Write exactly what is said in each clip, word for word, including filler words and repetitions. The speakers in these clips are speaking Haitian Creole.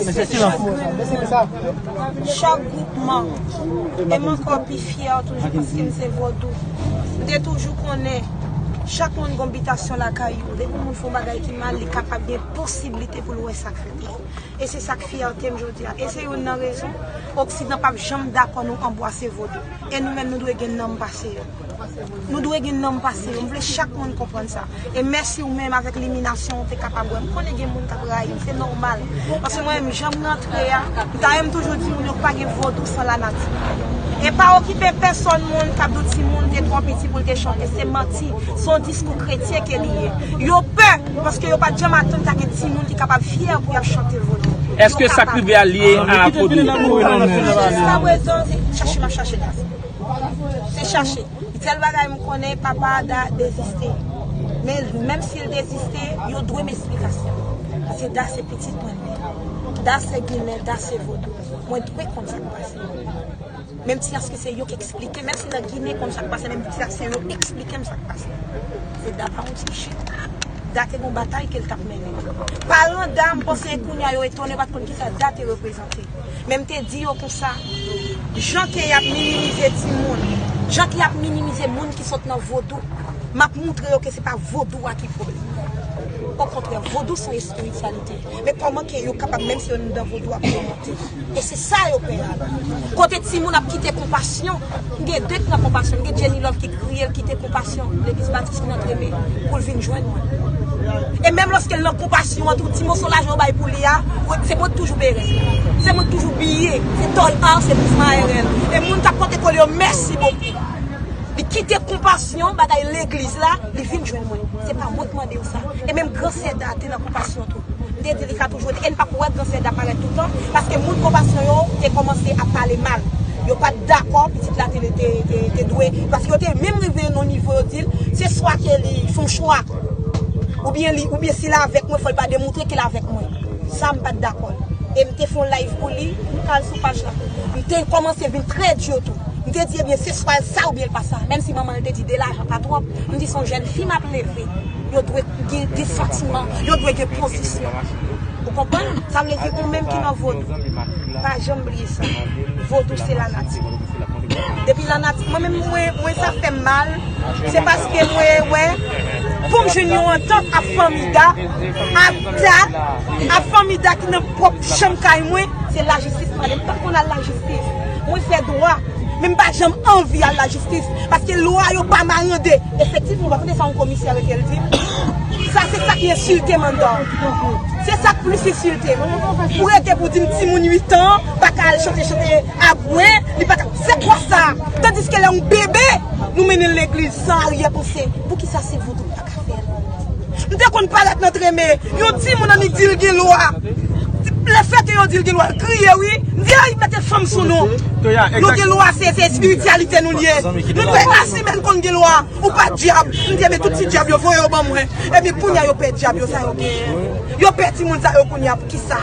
Chak gwoup, chak gwoup, chak gwoupman. E m ankò pi fyè toujou paske m se vodou. M te toujou konnen chak moun gon bitasyon lakay yo. Depi moun fè yon bagay ki mal, li kapab gen posiblite pou l wè sa k fèt la. E se sa k fyète m jodi a. E se youn nan rezon Oksidan p ap janm dakò nou anbwase vodou. E nou menm nou dwe gen nanm pase yo. Nou dwe gen nanm pase yo. M vle chak moun konprann sa. E mèsi ou menm avèk liminasyon ou te kapab wè. M konnen gen moun k ap rayi m, se nòmal. Paske mwen menm jan m rantre a, dayè m toujou di moun yo pa gen vodou san lanati. E pa okipe pèsòn moun k ap di w timoun te twò piti pou l te chante, se manti. Se yon diskou kretyen ke li ye. Yo pè, paske yo pa t janm atann ta gen timoun ki kapab fyè pou y ap chante vodou. Èske sa k rive a lye a vodou? Jiskaprezan, se chache m ap chache Da. Se chache. Sèl bagay m konnen, papa Da deziste. Men menm si l deziste, yo dwe m esplikasyon. Paske Da se pitit mwen li ye. Da se ginen, Da se vodou. Mwen dwe konn sa k pase. Menm ti aske se yo k eksplike, menm si nan Ginen konn sa k pase, menm ti aske yo eksplike m sa k pase. Se Da pa yon ti chita. Da te gon batay ke l t ap mennen. Paran Da, m panse kounye a yo etone, yo pa t konn kisa Da te reprezante. Men m te di yo konsa, jan ke y ap minimize timoun, jan ke y ap minimize moun ki sot nan vodou, m ap moutre yo ke se pa vodou a ki pwoblèm. Okontrè, vodou se yon espirityalite. Men kòman ke yo kapab, menm si yo nan vodou, ap remonte? E se sa yo pè a. Kote timoun ap kite Konpasyon, m gen de ki nan Konpasyon, m gen Jenny Love ki kriye, l kite Konpasyon, legliz batis ki nan Treme, pou l vin jwenn mwen. E menm lòske l nan Konpasyon an tou, ti moso lajan yo bay pou li a, se mwen k toujou peye rès la. Se mwen k toujou biye, se Tòl Art, se Prisma R L. E moun k ap pote kole yo, mèsi bokou. Li kite Konpasyon, bagay legliz la, li vin jwenn mwen. Se pa mwen k mande yo sa. E menm Gran Sè Da te nan Konpasyon tou. M te di li ka toujou rete. E n p ap wè Gran Sè Da parèt toutan, paske moun Konpasyon yo te kòmanse ap pale mal. Yo pa t dakò, pitit la te, te, te, te dwe. Paske yo te menm rive nan nivo yo di l, se swa ke li fè yon chwa, oubyen li, oubyen si l avèk mwen, fò l pa demoutre ke l avèk mwen. Sa, m pa t dakò. E m te fè yon live pou li, m t al sou paj la. M te kòmanse vin trè di tou. M te di, ebyen, se swa sa oubyen l pa sa. Menm si manman l te di de lajan pa twòp, m di se yon jèn fi m ap leve. Yo dwe gen, gen santiman, yo dwe gen pozisyon. Ou konprann? Sa vle di ou menm ki nan vodou, pa janm bliye sa. Vodou se lanati. Depi lanati, mwen menm, mwen, mwen sa fè m mal. Se paske mwen wè, pou m jwenn yon antant ak fanmi Da, ak Da, ak fanmi Da ki nan pwòp chanm kay mwen, se lajistis m ale. M pa konn al lajistis. Mwen fè dwa, men m pa janm anvi al lajistis. Paske lwa yo pa marande. Efektivman, w pa tande sa yon komisè rete l di m? Sa se sa ki ensilte m anndan. Se sa k plis ensilte m. Pou rete pou di m timoun uit an pa ka al chante, chante abwe, li pa ka. Se kwa sa? Tandiske lè yon bebe, nou mennen l legliz san aryè panse. Poukisa se vodou m pa ka fè l? M te konn parèt nan Treme, yon timoun annik di l gen lwa. Lefètke yo di l gen lwa, l kriye wi. M di, ay, mete fanm sou nou. Nou gen lwa, se, se espirityalite nou l ye. Nou dwe asime n konn gen lwa. Ou pa dyab. M di, ebyen, tout ti dyab yo, voye yo ban mwen. Ebyen, kounye a yo pè dyab yo, sa yo genyen. Yo pè timoun sa yo kounye a, poukisa?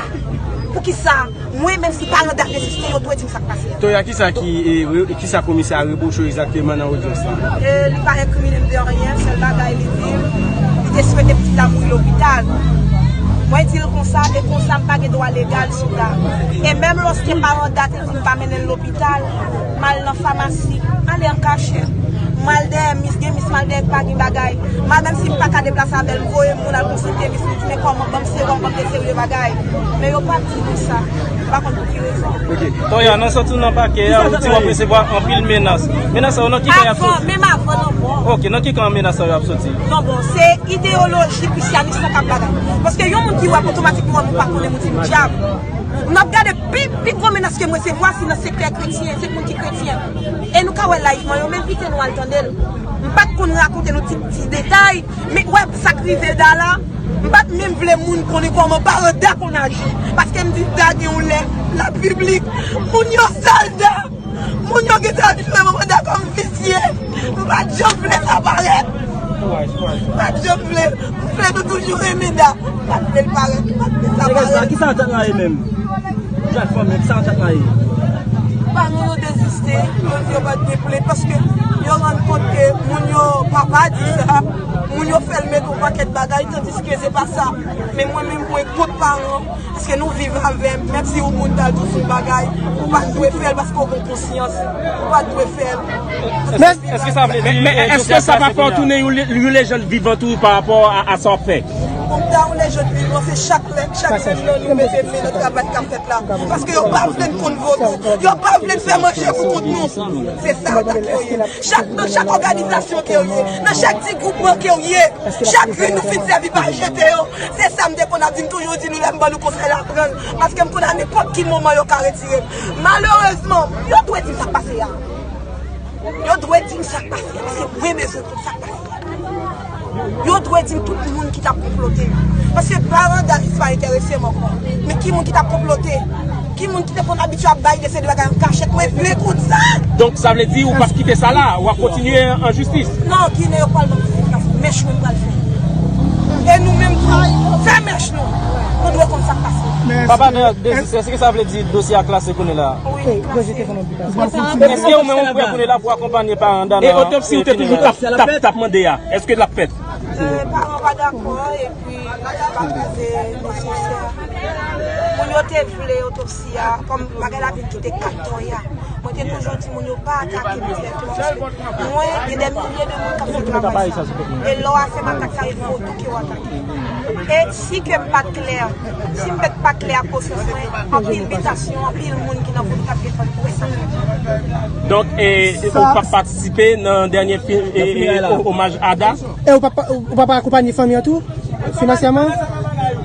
Poukisa? Mwen, menm si paran Da egziste, yo dwe di m sa k pase a. Toya, kisa ki, e, re-, kisa komisè a repwoche w egzakteman nan odyans la? E, li pa enkrimine m de anyen, sèl bagay li di m, li te swete pitit la mouri lopital. Mwen di l konsa, e konsa m pa gen dwa legal sou Da. E menm lòske paran Da te di m pa mennen l lopital, m al nan famasi, ale an kachèt. M al dèyè mis, gen mis m al dèyè pa gen bagay. M al menm si m pa ka deplase avè l, m voye moun al konsilte mis, m di men kòman, ban m sewòm, ban m de seri de bagay. Men yo pa di nou sa. M pa konn pou ki rezon. Ok. Toya, nan sòti w nan pakè a, ou di w ap resevwa anpil menas. Menas sa yo nan ki kan y ap soti? Avan, menm avan nan mò. Ok, nan ki kan menas sa yo ap soti? Non, bon, se ideyoloji krisyanis lan k ap bagay. Paske yon moun ki wè m otomatikman wè m pa konnen m yon timoun dyab. N ap gade pi, pi gwo menas ke m resevwa se nan sektè kretyen, se moun ki kretyen. E nou ka wè live mwen yo, m envite nou al tande l. M pa t konn rakonte nou ti, ti detay, men wè sa k rive Da la, m pa t menm vle moun konnen kòman paran Da konn aji. Paske m di Da gen yon lè, la piblik, moun yo sal Da. Moun yo gentan ap jwe manman Da kòm visye. M pa t janm vle sa parèt. M pa t janm vle. M vle nou toujou renmen Da. M pa t vle l parèt. M pa t vle sa parèt. Kisa antant la ye menm? Jwèt fanm, kisa antant la ye? Paran yo deziste, yo di yo pa t gen plent, paske yo rann kont ke moun yo papa di sa, moun yo fè l met yon pakèt bagay, tandiske se pa sa. Men mwen menm, mwen kont paran, paske nou viv avè m, menm si yon moun ta di w yon bagay, ou pa t dwe fè l paske w gen konsyans, ou pa t dwe fè l. Men, èske sa vle di, men, men, èske sa pa fè w tounen yon le-, yon lejann vivan tou pa rapò a, a sa w ap fè? Pou m ta yon lejann vivan, se chak lè, chak sèmen nan nou mete men nan travay k ap fèt la. Paske yo pa vle n konn vodou. Yo pa vle n fè manje pou kont nou. Se sa atak yo ye. Chak, nan chak òganizasyon ke w ye, nan chak ti gwoupman ke w ye, chak grenn nou fin sèvi pa jete yo. Se sa m te konn ap di, m toujou di nou lè m ban nou konsèy la, pran l. Paske m konn a nenpòt ki moman yo ka retire m. Malerezman, yo dwe di m sa k pase a. Yo dwe di m sa k pase a, paske mwen bezwen konn sa k pase a. Yo dwe di m tout moun ki t ap konplote. Paske paran Davis pa enterese m ankò. Men ki moun ki t ap konplote? Ki moun ki te konn abitye ap bay de se de bagay an kachèt? Mwen vle konn sa! Donk, sa vle di ou p ap kite sa la, w ap kontinye an jistis? Non, Ginen yo pral ban m fè mèch mwen pral fè. E nou menm tou, fè mèch nou. Nou dwe konn sa k pase. Papa Dezis, èske sa vle di dosye a klase kounye la? Wi, li klase. Èske ou menm ou prè kounye la pou akonpanye paran Dana? E otopsi ou te toujou t ap, t ap, t ap mande a? Èske l ap fèt? Euh, paran pa dakò, epi li pa twouve nesesè. Moun yo te vle otopsi a, kòm bagay la vin kite kat tòy a. Mwen te toujou di moun yo pa atake m dirèkteman, paske mwen, gen de milye de moun k ap fè travay sa. E lè w ap fè m atak sa, e vodou ke w atake. E si ke m pa t klè, si m pa t klè ak konsyans mwen, anpil bitasyon, anpil moun ki nan vodou t ap defann pou wè sa. Donk, e, ou p ap patisipe nan dènye fi-, e, e, omaj Ada? E ou p ap, ou p ap akonpanye fanmi an tou, finansyèman?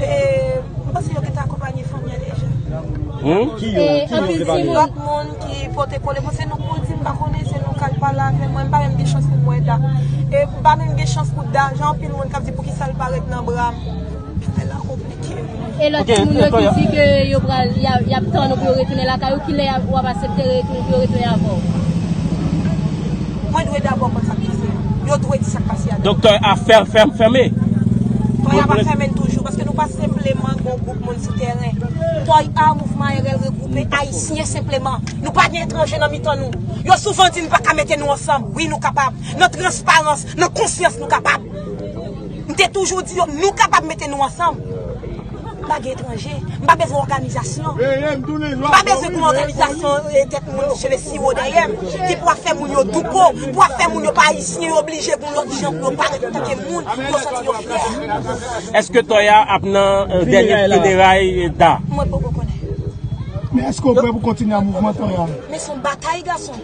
E, m panse yo gentan akonpanye fanmi an deja. Hmm? Ki yo? Ki yo te pale? Lòt moun ki pote kole, bon, se nou k pou di, m pa konnen, se nou k al pale avè l. Mwen, m pa menm gen chans pou m wè Da. E m pa menm gen chans pou Da, jan anpil moun k ap di poukisa l pa ret nan bra m. Bagay la konplike. E lòt timoun yo ki di ke yo pral, y a, y ap tann ou pou yo retounen lakay ou, kilè y a, w ap aksepte retounen, pou yo retounen avè w? Mwen dwe dabò konn sa k pase. Yo dwe di sa k pase a. Donk, tòy a fè-, fè-, fèmen? Tòy a pa fèmen toujou, paske nou pa senpleman gon gwoup moun sou tèren. Tòy a, mouvman A R L regwoupe Ayisyen senpleman. Nou pa gen etranje nan mitan nou. Yo souvan di nou pa ka mete nou ansanm. Wi, nou kapab. Nan transparans, nan konsyans, nou kapab. M te toujou di yo, nou kapab mete nou ansanm. M pa gen etranje. M pa bezwen òganizasyon. M pa bezwen pou òganizasyon, eh, tèt moun cheve siwo dèyè m. Ki pou ap fè moun yo douko, pou ap fè moun yo pa ayisyen, yo oblije pou lòt jan pou yo parèt antanke moun, pou yo santi yo fyè. Èske Toya ap nan, eh, dènye fineray Da? Mwen poko konnen. Men èske w prè pou kontinye ak mouvman Toya? Men se yon batay, gason.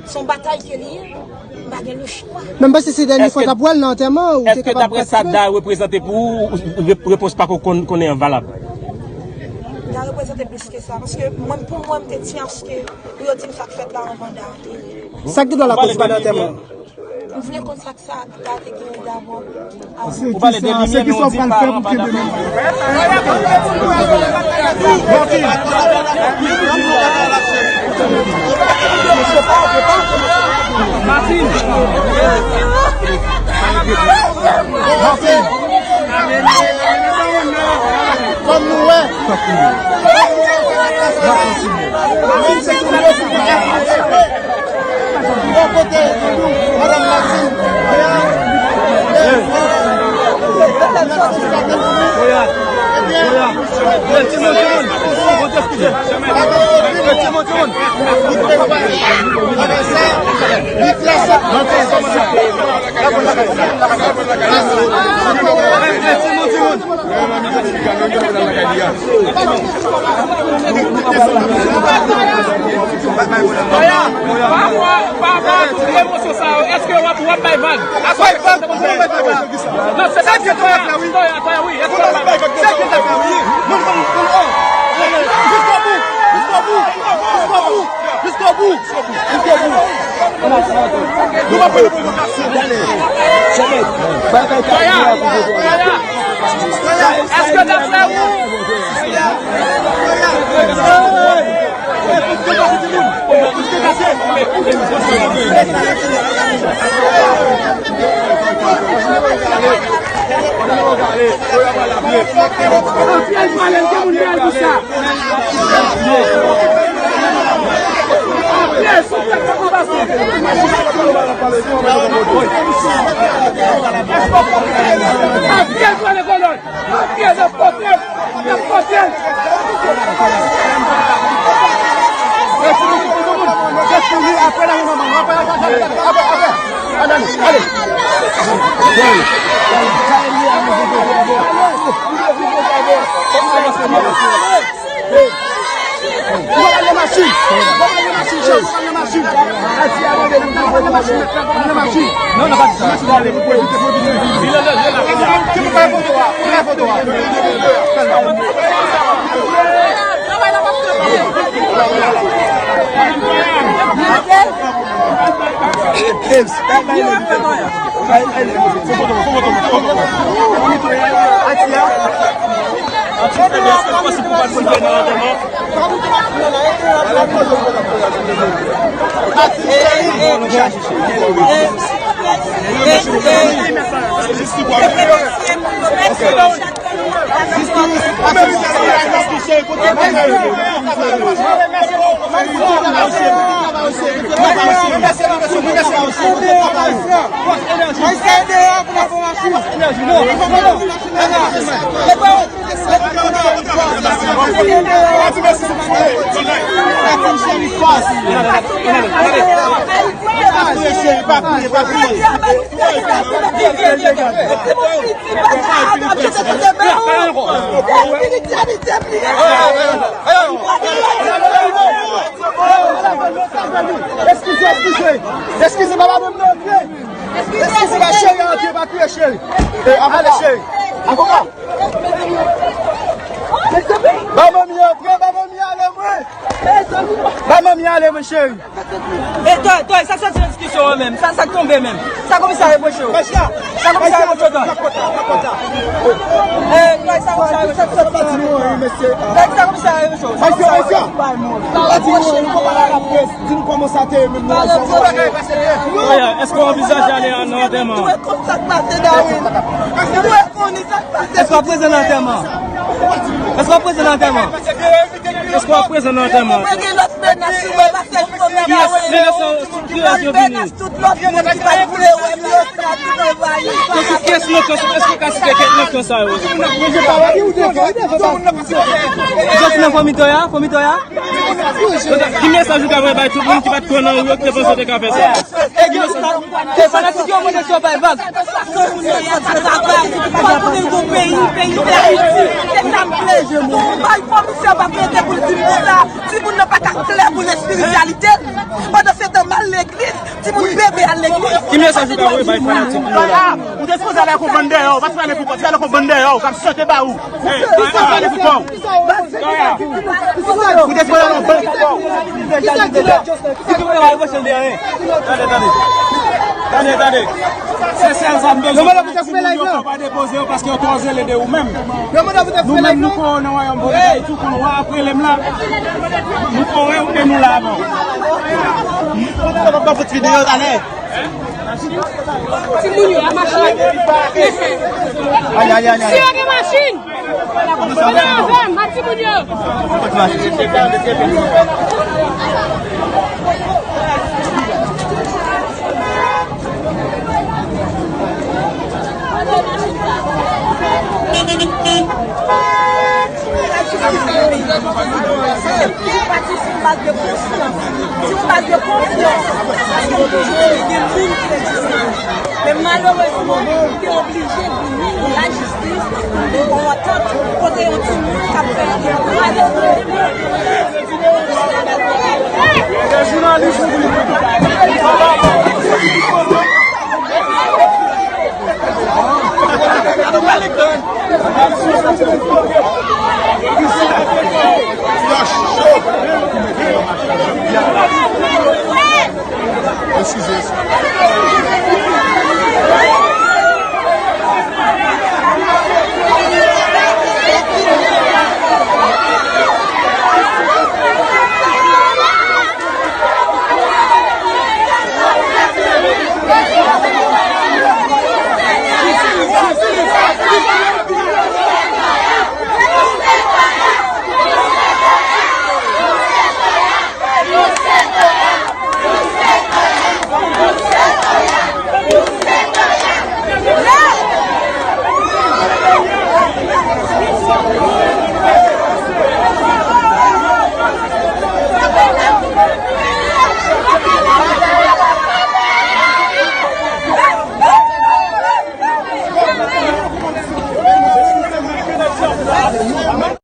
Se yon batay ke li ye. M pa gen lechwa. Men m panse se dènye fwa n ap wè l nan antèman, ou te kapab patisipe. Èske daprè sa Da reprezante pou ou, ou, ou, repons pa ko konn, konnen an valab? Da reprezante plis ke sa, paske mwen, pou mwen, m te tyanske pou yo di m sa k fèt la anvan Da antere. Sa k te dwe lakòz pa nan antèman? M vle konn sa k sa Da te genyen dabò. Ou pale de limyè, men ou di pa, pa dakò. Martin! Martin! Kòm nou wè, kòm nou wè, menm se tou yo pou fè. Bò kote nou, madanm Maxime, ebyen, timoun, timoun, timoun, timoun, timoun. Toya, pa rapò, pa rapò ak tout emosyon sa yo, èske w ap, w ap bay vag? Akoz Toya, Toya, Toya, wi, èske w ap bay vag? Jiskobou! Jiskobou! Nou pa pran pwovokasyon. Toya! Toya! Èske daprè ou? Anpil pale, l gen moun ki al pou sa. Eskize, eskize. Eskize, papa, mwen antre. Eskize, pa cheri, antre, pa kriye, cheri. E, avale, cheri. Avoka. Ba manmi antre, ba manmi ale, mwen. Ba manmi ale, mwen, cheri. E, Toy, Toy, sa soti nan diskisyon an menm. Sa, sa k tonbe menm. Sa komisè a repwoche w? Sa komisè a repwoche w, Toy? E, Toy, sa komisè a repwoche w? Toy, sa komisè a repwoche w? Sa komisè a repwoche w? Di nou kòman sa te ye menm nan rezon. Èske w anvizaje ale nan antèman an? Èske w ap prezan nan antèman an? Èske w ap prezan nan antèman an? Èske w ap prezan nan antèman an? Kiyès, kiyès yo vini? Tout lòt moun ki pa t vle wè m yo, sa tout anvayi. Kiyès nan kan sa? Èske w ka site kèk nan kan sa yo? Soti nan fòmito a, fòmito a. Ki mesaj ou ka voye bay tout moun ki pa t kwè nan ou yo, ki te panse w te ka fè sa? E fanatik yo mande si yo bay vag. Fò konnen yon peyi, peyi se Ayiti. Se sa m vle. Bay komisè pa mete pou l di m konsa. Timoun nan pa ka klè pou l espirityalite l. Pandan se tan m al legliz, timoun bebe al legliz. Ki mesaj ou ka voye bay fanatik yo la? Ou te sipoze ale ak yon bann dèyè w, pa t fè ale pou kò, t fè ale ak yon bann dèyè w k ap chante ba ou. Ou te sipoze ale pou kò w. Ou te sipoze ale yon bann pou kò w. Tande, tande. Tande, tande. Se sèl sa m bezwen. Timoun yo pa depoze yo paske yo twò zele de ou menm. Nou menm nou kore nan wayòm Bondye, nou tou konn wa ap rele m la. Nou kore ou e nou la avan. Timoun yo a machin. Ay, ay, ay, ay. Si yo gen machin, vin avè m, a timoun yo. Yon baz de konfyans. Se yon baz de konfyans. Paske nou toujou gen moun ki te di sa. Men malerezman, nou te oblije vini nan lajistis, nou te gon antant kote yon timoun k ap fè yon dwa de moun. Se jounalis nou vini pou nou. Eskize, eskize.